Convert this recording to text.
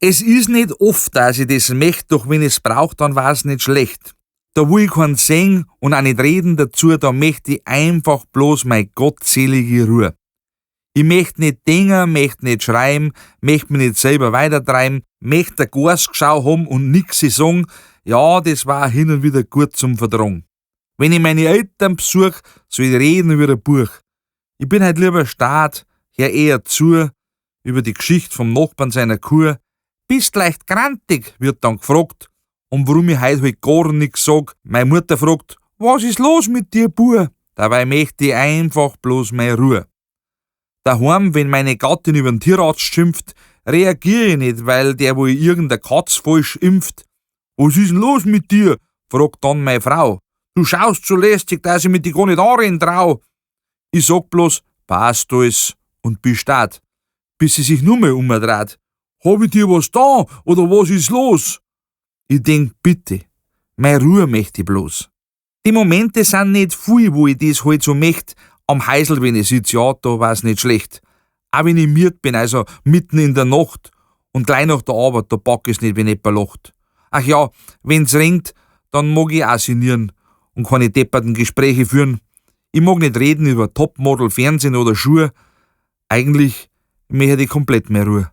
Es is nicht oft, dass ich das möcht, doch wenn ich's brauch, dann war's nicht schlecht. Da will ich keinen sehen und auch nicht reden dazu, da möcht ich einfach bloß mei gottselige Ruhe. Ich möcht nicht denken, möcht nicht schreiben, möcht mich nicht selber weitertreiben, möcht a Gasgschau haben und nix sagen, ja, das war hin und wieder gut zum Vertragen. Wenn ich meine Eltern besuch, soll ich reden wie ein Buch. Ich bin halt lieber Staat, hör eher zu, über die Geschichte vom Nachbarn seiner Kuh. Bist leicht grantig, wird dann gefragt, und warum ich heut halt gar nix sag. Meine Mutter fragt, was ist los mit dir, Bua? Dabei möchte ich einfach bloß meine Ruhe. Daheim, wenn meine Gattin über den Tierarzt schimpft, reagiere ich nicht, weil der wohl irgendeine Katz falsch impft. Was ist denn los mit dir? Fragt dann meine Frau. Du schaust so lästig, dass ich mit dir gar nicht anreden trau. Ich sag bloß, passt alles und bist dat, bis sie sich nur mehr umdreht. Hab ich dir was da oder was ist los? Ich denk, bitte, meine Ruhe möcht ich bloß. Die Momente sind nicht viel, wo ich das halt so möcht. Am Häusl, wenn ich sitz, ja, da war's nicht schlecht. Auch wenn ich miert bin, also mitten in der Nacht und gleich nach der Arbeit, da pack ich's nicht, wenn jemand lacht. Ach ja, wenn's ringt, dann mag ich auch sinnieren und keine depperten Gespräche führen. Ich mag nicht reden über Topmodel, Fernsehen oder Schuhe. Eigentlich möchte ich komplett mehr Ruhe.